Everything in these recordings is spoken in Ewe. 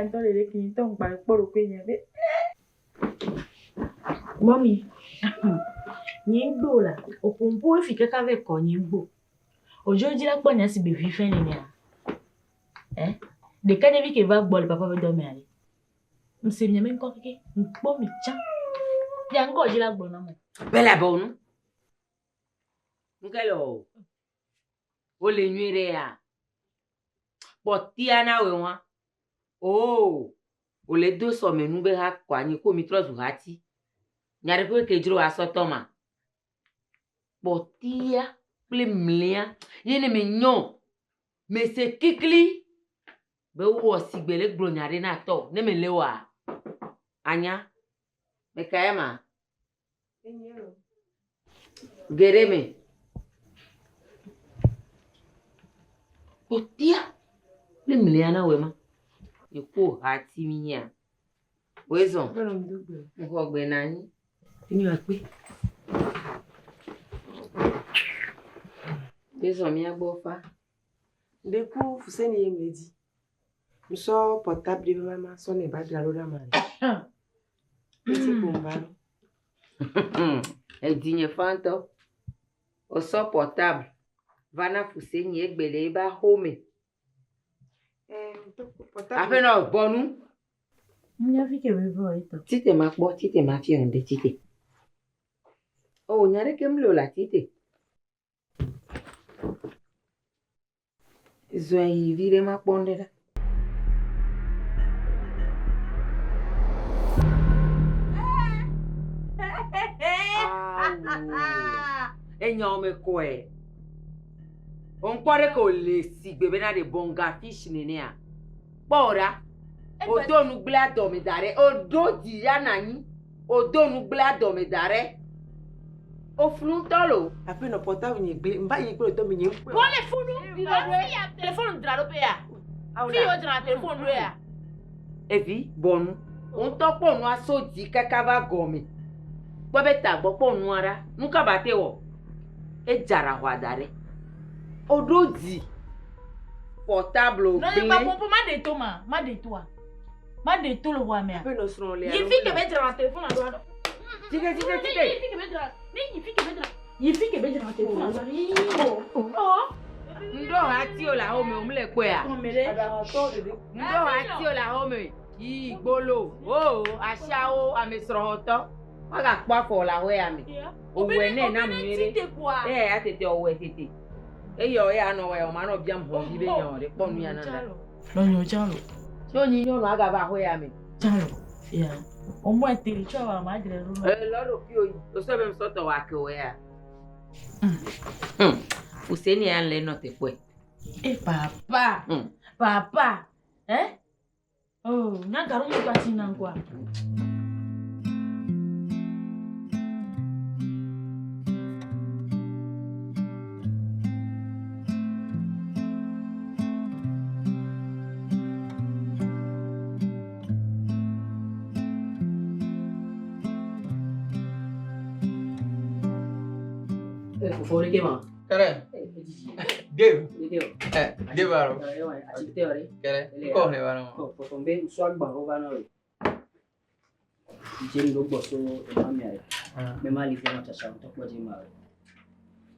ya ŋutɔ le ɖe ke ŋutɔ ŋgba le kpɔ ɖokui nye be. Mɔmi, nye ŋgbo la, oƒomƒo efi kaka vɛ kɔ nye ŋgbo. Odzo dzi la kpɔ nya si be vi fɛ nenea. Eh? Ɖekadzevi ke va gbɔ le papa ƒe dɔ mea ɖe. Ŋse mia me ŋkɔ keke, ŋkpɔ mi tsã. Ya ŋkɔ dzi la gblɔ na mo. Bela bɔ nu. Nuke le o. Wole nyuie ɖe ya. Kpɔtia na wɔ wa. Oo. Wole do sɔme nu be ha kɔ anyi ko mi trɔ zu hati. Nya ɖe ƒe ke dzro asɔtɔ ma. Kpɔtia kple mlia ye ne me nyɔ. Me se kikli be wowɔ sigbe le gblɔ nya ɖe na tɔ ne me le wa. Anya. Me ka ya ma? Ge ɖe me. Kpɔtia kple mlia na wɔ ma. Nye ko hati mi nyea. Woe zɔn. Ŋxɔ gbe na anyi. Enyo akpe. Woe zɔn mía gbɔ fa. Ɖeku Fuseni ye me di. Ŋsɔ portable ɖe be mama sɔ ne ba dzra ɖo ɖe ama ɖe. Eti kpo ŋva ɖo. Edi nye fa ŋutɔ. Wosɔ portable va na Fuseni egbe le ebe axome. Aƒenɔ bɔnu. Nya fi ke be vɔ etɔ. Tite ma kpɔ, tite ma fiɔ ŋɖe tite. Oh, nya ɖeke mle o le atite. Zɔe yi vi ɖe ma kpɔ ŋɖe ɖa. Awo. Enyawo me kɔe. Ŋkɔ ɖe ke wòle sigbe bena ɖe bɔnga fish nenea. Kpɔ wò ɖa. Wòdo nugblẽa dɔme da ɖe. Wòɖo dzi ya nɔ anyi. Wòdo nugblẽa dɔme da ɖe. Woflu ŋutɔ lo. Aƒenɔ portable nye gblẽ. Ŋva yi kple tɔ mi nye ŋkpɔe. Wole funu. Fi ya telefone dzra ɖo be ya. Fi wo dzra telefone ɖo ya. Evi bɔnu. Ŋutɔ kpɔ nua so dzi kaka va gɔme. Kpɔ be tagbɔ kpɔ nua ɖa. Nu ka ba te wɔ? Edzra xɔa da ɖe. Woɖo dzi. Portable No ye gblẽ. gba popo ma ɖe to ma, ma ɖe toa. Ma ɖe to le xɔa mea. Aƒenɔ srɔ̃ le Yi fi ke be dzra telefone ɖo aɖo. Tite tite tite. Yi fi ke be dzra. Ne yi fi ke be dzra. Yi fi ke be dzra telefone ɖo. Yi. Oh. Ŋɖo hati o le axome o mle kpɔea. Gɔme ɖe. Ŋɖo hati o le axome. Yi gbolo. O asiawo ame srɔ̃xɔtɔ. Woagakpɔ afɔ le axɔe ya me. Owɔe nɛ nam nyuie ɖe. Tite kpoa. Eya ya tete ɔwɔe tete. Eye ɔ ya nɔ wɔe o ma nɔ biam hɔn vi be nya ɖe kpɔ nu ya na ɖa. Lɔnyɔ tsã lo. Tso nyi nyɔnu agava axɔe ya me. Tsã lo. Ya. Omo eteli tsɔ wa ma dzra ɖo. Elɔ ɖokui o yi. Osɔ be ŋsɔtɔ wɔ ake wɔ ya. Fuseni ya le nɔ te kpɔe. Eh papa. Papa. Eh? Oh, nya garu mi pati na kwa. Fofo ɖe ke ma. Kɛrɛ. Dave. Dave alo. Kɛrɛ. Kɔ hlẽ va nɔ. Fofo be ŋsu agba wo va nɔ le. Dze nu gbɔ so ema mia le. Me ma li fɔ ma tsatsa ŋutɔ kpɔ dze ma le.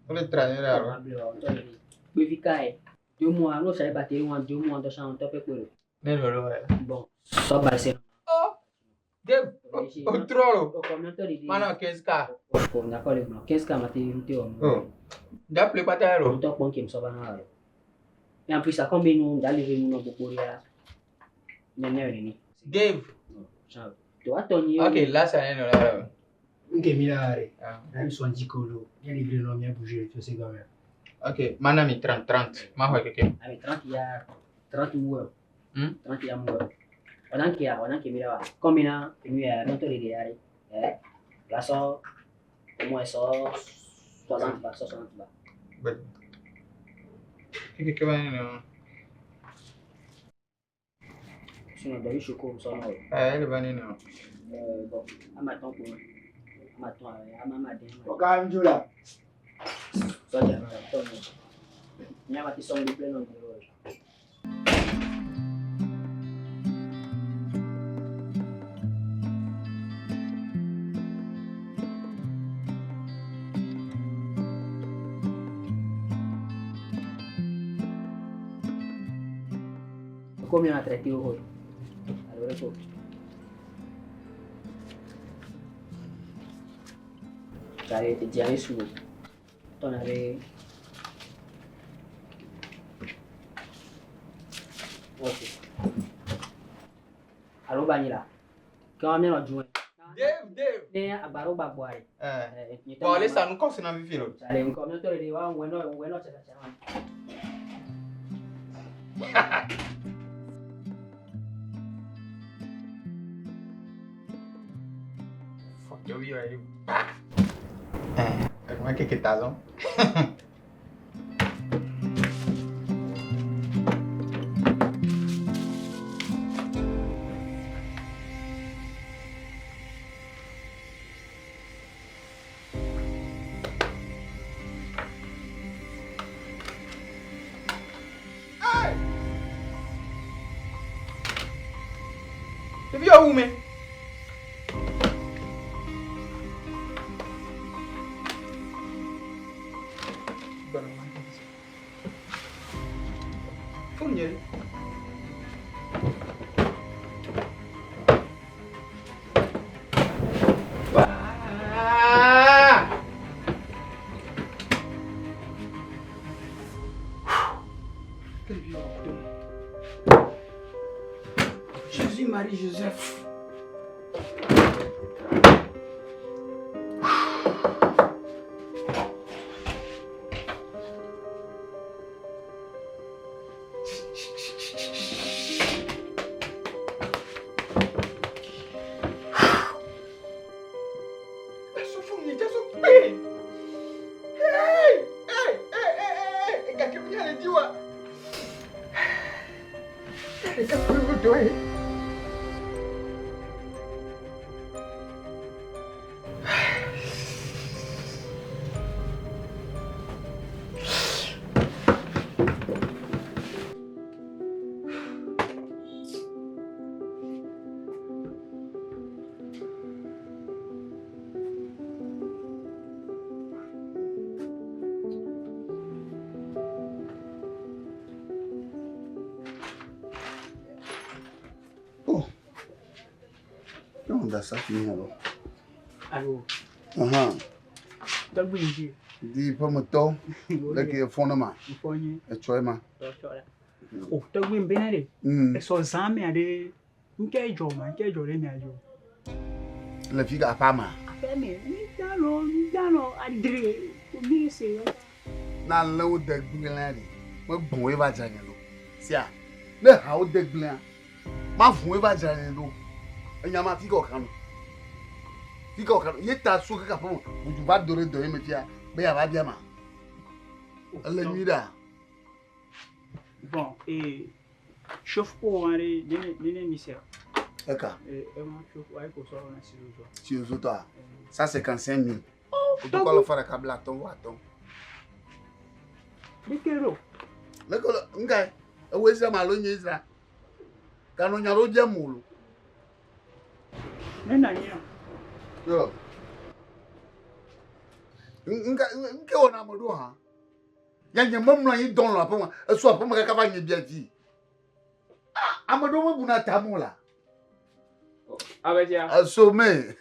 Wole tra nyuie ɖe alo. Kpevi kae. Deux mois, n'o sa batterie wa deux mois ŋutɔ sa ŋutɔ ƒe kpe lo. Ne lolo wɛ. Bon, sɔ ba se. Oh. Dave. O trɔ lo. Mana 15 k. Fofo d'accord le gblɔ 15 k ma te ŋute wɔ. Oh. Da ple kpata ya lo. Ŋutɔ kpɔ ŋke sɔ va na lo. Et en plus, ça combien nous d'aller nous dans beaucoup de Nene nene. Dave. Genre, toi Tony. Ok, là ça n'est là. Nke mi la re. Na mi son dikolo. Bien livré non bien bouger, tu sais quand même. Ok, mana mi 30 30. Ma hoy keke. Avec 30 il y a 30 mois. 30 il y a mois. On a qui a on a qui mi là. Combien nous y a non to les are. Eh. Là ça au moins ça 60 ba 60 ba. But Keke ke ba ne. Sinon d'ailleurs choco ça non. Eh, ele ba ne no. Bon, amaton pour amaton amama den. Oka njola. Ça ya ton. Nyama ti song de plein non. Ko mi na traité o. Alo ɖe ko. Gare edia ne su. Tɔna ɖe. Ok. Alo ba nyi la. Ke wa mi nɔ ju. Dave, Dave. Ne agbaro gbagbɔ are. Eh. Bon, allez, ça nous concerne en vivi, là. Ale ŋkɔ mi tɔ ɖe wa ŋwɛ nɔ ŋwɛ nɔ tsatsa tsatsa. Fuck, yo, yo, yo. Eh, comment que t'as Hey! Ɖevi yɔ wu me. Fone nye. Ah! Quel vieux Jésus, Marie, Joseph. Hey! Hey! Hey! Hey! Hey! Hey! Gake mi le di wa. Ɖeka ƒe dɔ ye. Oh. Non, da sa fi hàn lọ. Alo. Ahan. Tɔgbi yi dzi. Di ƒemetɔ leke efɔ ne ma. Ŋkɔ nye. Etsɔ ema. Tɔtsɔ la. O tɔgbi n bena de. Esɔ zã mea ɖe. Ŋkɛ dzɔ ma ŋkɛ dzɔ ɖe mia dzɔ. Le fi ka aƒea ma. Aƒe me mi da lɔ mi da lɔ adre mi se yɔ. Na lẽwo de gblẽa ɖi. Megbɔ̃ va dzra nye ɖo. Sia. Ne hawo de gblẽa, mavu va dzra nye ɖo. Enya ma fi ka wòka no. Fi ka wòka no. Ye ta so kaka ƒe me. Budu va do ɖe dɔ ye me fia be yeava bia ma. Ele nyui ɖea? Bon ee chauffe eau wa ɖe nene nene mi se. Eka. Ee ema chauffe ayi ko sɔ na sizozoa. Sizozo 155 000. Kotoku alafa ɖeka bla atɔ̃ vɔ atɔ̃. Leke ɖo. Leke le ŋka ewoe zra ma alo nye zra. Ganɔ nya ɖewo dze mo lo. Ne na nyia. Yo. Ŋka ŋke wɔna ame ɖo hã. Ya nye memlɔ anyi dɔn le aƒe me. Esu aƒe me kaka va nye bia dzi. Ah, ame ɖewo mebuna ta mo la. Abedzia. Eso me.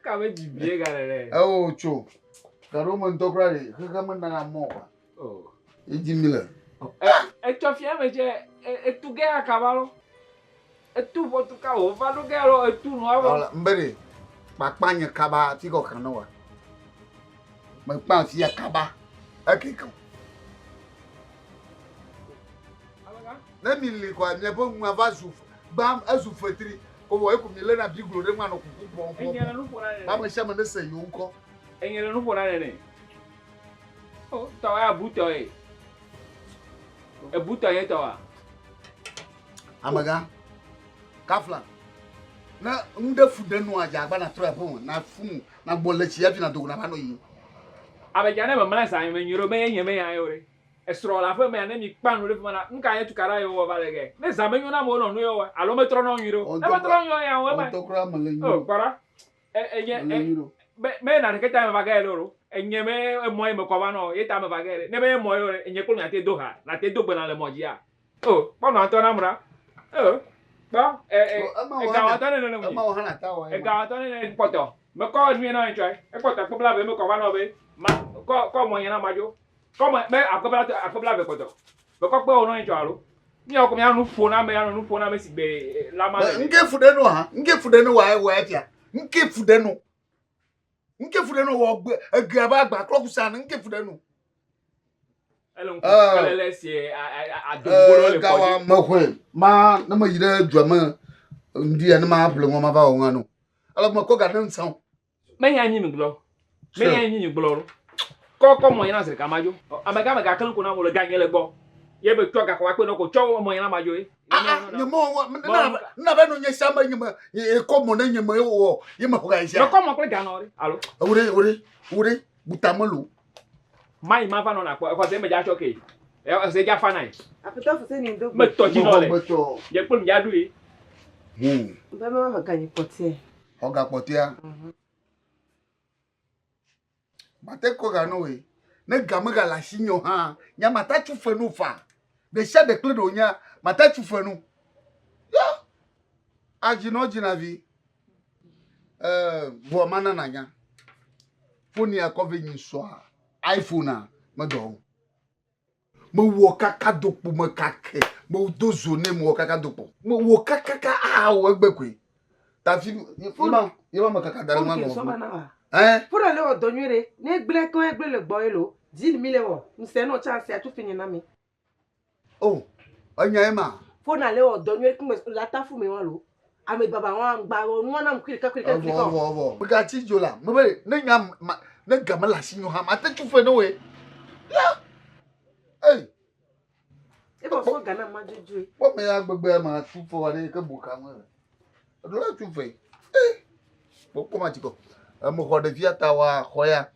Ka be dzi bie ga le ɖe. Ewo tso. Gaɖewo me ŋutɔ kura ɖe xexe me nana mɔ kwa. Oh. Edzi mi le. Etsɔ fia me dze etu ge akaba lɔ. Etu ʋɔtu ka wo va ɖo ge lɔ etu nua vɔ. Wala mbe ɖe kpakpa nye kaba fi ka wòka ne wa. Mekpa fia kaba eke kan. Ne mi li kɔa miaƒe nua va zu gbam ezu fetri ko vɔ eko mi léna biglo ɖe ŋu anɔ kuku pɔm pɔm. Enye le nu ƒo na nene. Ame sia ame ne se yewo ŋkɔ. Enye le nu ƒo na nene. O tɔ ya bu tɔ ye. Ebu tɔ ye tɔ wa. Amegã, kafla, ne nu ɖe fu ɖe nua dze agba na trɔ aƒe me na fu na gbɔ le tsi hafi na dogo na va nɔ yiyim. Abedza ne memlã zã me nyuie ɖo me ye nye me ya ye o ɖe. Esrɔ̃ le aƒe mea ne mi kpa nu ɖe fi ma la nu ka ye tukaɖa ye wɔ va le ge. Ne zã me nyo na amewo nɔ nu ye wɔ alo metrɔ nɔ nyui ɖo. Ne metrɔ nyui ya wɔ ema. Ŋutɔ kura mele nyui O ɖo. kpɔɖa. E enye Mele nyui ɖo. be me na ɖeke ta me va ge ɖo ɖo. Enye me emɔ ye me kɔ va nɔ ye ta me va ge ɖe. Ne be emɔ ye o ɖe enye kple mia te do ha na te do gbe na le mɔ dzia. O, kpɔ nɔ atɔ na mra. O, kpɔ ɛ ɛ ega wɔ tɔ ne ne ne Ema wɔ hã ta wɔ. Ega wɔ tɔ ne ne kpɔtɔ. Me kɔ nu na ŋtsɔ. Ekpɔtɔ akpɔ bla ve me kɔ va nɔ be ma kɔ kɔ mɔ nyana ma dzo. Kɔ mɔ me akpɔ bla akpɔ bla ve kpɔtɔ. Me kɔ kpe wɔ nɔ ŋtsɔ alo. Míawo ko míanɔ nu ƒo na ame, anɔ nu ƒo na ame si gbe la ma le. Nke fu ɖe nu hã, nke fu ɖe nu wa wɔ efia. Nke fu ɖe nu. Nke fu ɖe nu wɔ gbe egea ba agba klɔ kusa ne nke fu ɖe nu. Ele ŋku kelele si adoŋgo le Gawa kɔdzi. mexɔe ma ne meyi ɖe dua me ŋdi ne ma ƒle ŋua ma va wɔ ŋua no. Ale mekɔ ga ne ŋsã o. Menya nyi mi gblɔ. Menya nyi mi gblɔ. Kɔ kɔ mɔ yina zrika ma dzo. Ame ga me ga kele ko na mo le ganye le gbɔ. Ye be tsɔ gaxɔ akpe nɔ ko tsɔ mɔ yina ma dzo ye. Nye mɔ wɔ na be no nye sia me nye me ye kɔ mɔ ne nye me wɔ ye me xɔ ga sia. Mekɔ mɔ kple ganɔ ɖe alo. Wure wure wure butame lo. Mayi ma va nɔ na kpɔ exɔ se me dza tsɔ ke. Ese dza fa na yi. Aƒetɔ Fuseni ŋdo Me tɔ dzi nɔ le. Metɔ. Nye kple mi dza ɖu ye. Be me xɔ ganyi kpɔtɛ. Xɔ ga kpɔtɛa. Mate kɔ ga no we. Ne ga me ga le asi nye o hã, nya mata tsu fe nu fa. Ɖe sia ɖe kple ɖe wonya, mata tsu fe nu. Ya. Adzinɔ dzina vi. Vɔ mana na nya. Foni akɔ ve nyi sɔa. iPhone a medɔ o. Mewɔ kaka do kpo me kake. Medo zo ne mewɔ kaka do kpo. Mewɔ kaka ka awɔ egbe koe. Tafi yema yema me kaka da ɖe Fone ŋua ke sɔ gɔme. va na wa. Ɛn. Fone le wɔ dɔ nyuie ɖe. Ne gblẽ kɔn egblẽ le gbɔ ye lo. Dzi mi le wɔ. Ŋusẽ nɔ tsa se atu fi nye na mi. O, enya ye ma. Fone le wɔ dɔ nyuie kume la ta fu mi wa lo. Ame baba wa ŋgba wɔ nua na mu kiri ka kiri ka Evɔ kiri kɔ. evɔ evɔ. Megatsi dzo la. Mebe ne nya ma ne game le asi nyo hã mate tsu fe ne woe. Ya. Ei. Ebɔ sɔ Ghana ma dzodzoe. Kpɔ me ya gbegbe ma tsu fe wa ɖe ke bu ka me. Eɖo la tsu fe. Ei. Kpɔ kpɔ ma tsi kɔ. Eme xɔ ɖevia ta wa xɔ ya.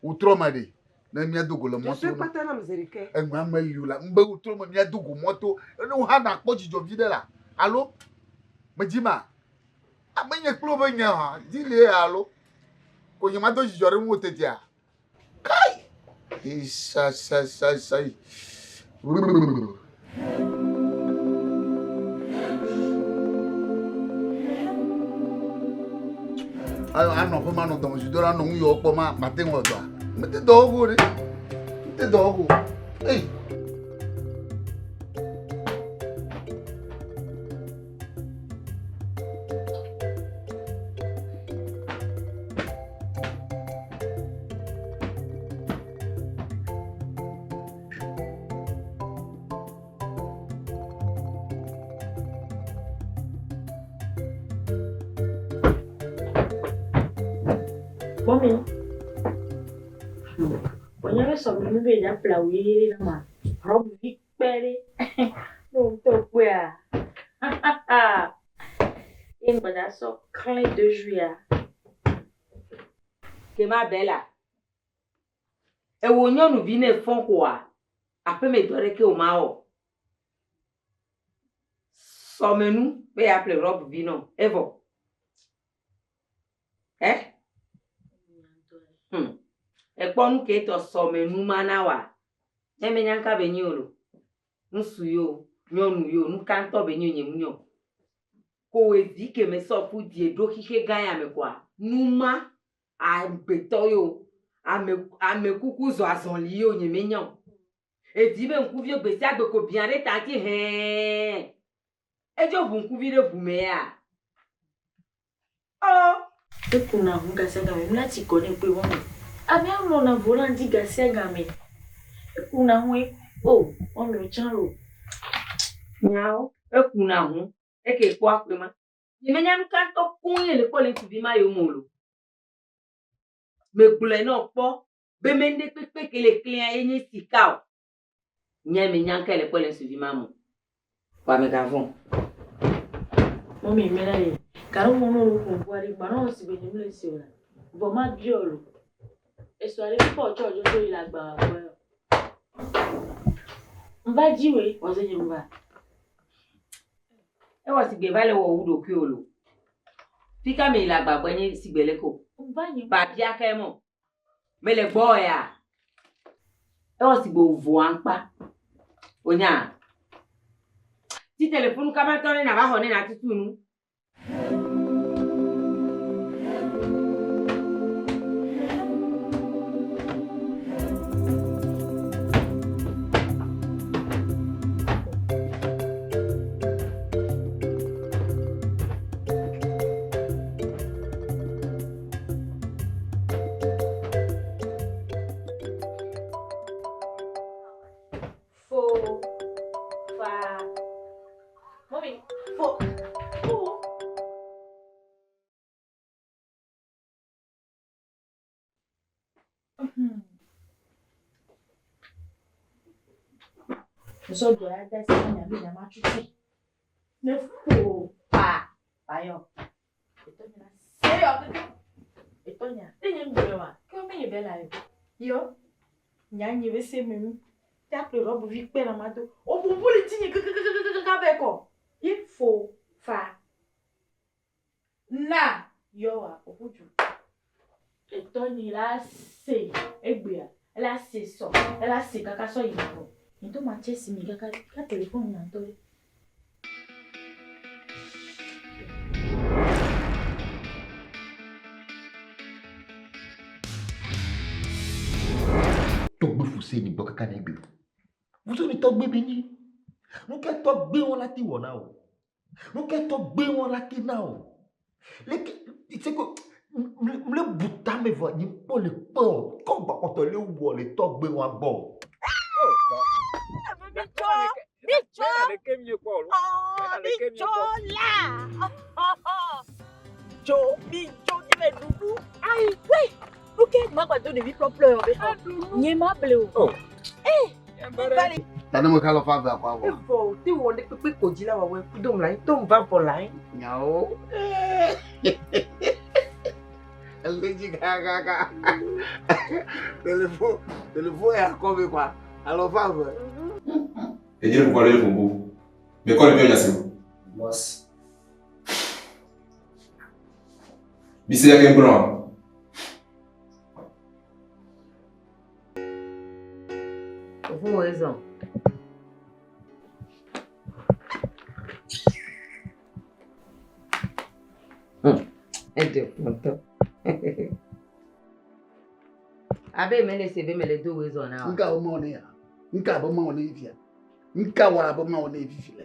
Wotrɔ me ɖe. Ne mía do go le mɔto. Dzodzroe kpata nam zi ɖeke. Eŋua me li o la. Ŋbe wotrɔ me mía do go mɔto. Ene wo hã nakpɔ dzidzɔ vi ɖe la. Alo medzi ma. Ame nye kple wobe nye hã. Dzi li ya alo. Ko nye ma do dzidzɔ ɖe ŋu tetea. Kai. Isa sa sa sa. Ayo anɔ ƒe ma nɔ dɔmedzoe do la nɔ ŋu yɔ kpɔ ma mate ŋu dɔa. Mete dɔ wo ɖe. Mete dɔ wo. Ei. Mɔmi. Wònye be sɔmi nu be dza ƒle awu yeye ɖe ma. Rɔbu vi kpe ɖe. Ne wò ŋutɔ kpɔea. Ye ŋgbɔ dza sɔ klẽ de juia. Ke ma bela. Ewo nyɔnuvi ne fɔ koa. Aƒeme dɔ ɖeke o ma wɔ. Sɔmenu be ya ƒle rɔbu vi nɔ. Evɔ. Ɛ? Ekpɔ nu ke tɔ sɔmenu ma na wa. Ne menya ŋka be nyi o lo. Ŋsu yo, nyɔnu yo, nu ka ŋutɔ be nyi o nye mu nyɔ. Ko evi ke me sɔ ƒu die ɖo xixe gã ya me koa. Nu ma agbetɔ yo, ame ame kuku zɔ azɔli yo nye me nya o. Evi be ŋkuvi gbe sia gbe ko bia ɖe ta ŋuti hɛɛ. Edzo ʋu ŋkuvi ɖe ʋu me ya. Ɔ. Ekuna ʋu gasia game, nu la tsi kɔ ne kpɔe wɔme. Ame alɔna volant dzi gasia game. Ekuna ʋu ye o wɔme wotsã lo. Nyawo ekuna ʋu eke kpɔ akpe ma. Nye menya nu ka ŋutɔ koŋ ye le kpɔ le ŋutsuvi ma yome o lo. Megblɔe na wò kpɔ be mende kpekpe ke le klẽa ye nye sika o. Nye menya ŋka le kpɔ le ŋutsuvi ma me o. Vɔa megavɔ̃. Mɔmi mi la le karo mo no ro kun buari gba no si be nyimle si o la. Vɔ ma bio lo. Eso ale fo cho jo jo ila gba wa yo. Mba jiwe o se nyimba. Ewɔ sigbe va le wɔ wu ɖokui o lo. Fika me yi le agbagbɔ nye sigbe le ko. Mba nyim. Babia ke mɔ. Mele gbɔ ya. Ewɔ sigbe wòvo aŋkpa. Wonya. Ti telefonu kaba tɔ ne nava xɔ ne natutu nu. Fo, fa. Mɔmi, fo, fo. Nsɔ dɔ ya da si nya bi nya ma tutu. Ne fo, fa, fa yɔ. Etɔ nya se yɔ keke. Etɔ nya. Ne nye ŋgblɔ wa, ke wo menye be la yo. Yɔ. Nya nye be se me nu. Ta kple rɔbu vi kpe na ma do. O bubu le tinye kekekekekeke vɛ kɔ. Ye fo, fa. Na yɔ wa, o ƒu du. Etɔ nyi la se egbea. Ela se sɔ. Ela se kaka sɔ yi kɔ. Ntɔ ma tse si mi kaka ka telefone na ntɔ ɖe. Tɔgbe Fuseni gbɔ kaka ne gbe. Fuseni tɔgbe be nyi. Nu ke tɔgbe wɔn la te wɔ na o. Nu ke tɔgbe wɔn la te na o. Leke c'est que mle bu tame vɔ nyi kpɔ le kpɔ o. Kɔ gbakpɔtɔ le wɔ le tɔgbe wɔn gbɔ. Bicho, bicho, la. Dzo, bicho, nye me ɖuɖu. Ayi, we. Nu ke ma gba do ɖevi ƒlɔƒlɔ yɔ be. Nye ma ble o. Eh, Tane me kalɔ fa ve akɔ awɔ. Evɔ o te wɔ ɖe kpekpe ko dzi la wɔwɔ kudo mla to va vɔ la. Nyawo. Ele dzi kakaka. Telefon telefon ya kɔ mi kwa. Alɔ fa ve. Et dire pourquoi le Congo. Mais quoi le bien Yassou Boss. Bisse ya blanc. Òfin wo ezɔn. Eɖe kpɔtɔ. Abe mele se be mele do wezɔn na wa. Nka wo ma wo ne ya. Nka be ma wo ne fia. Nka wa be ma wo ne fifi le.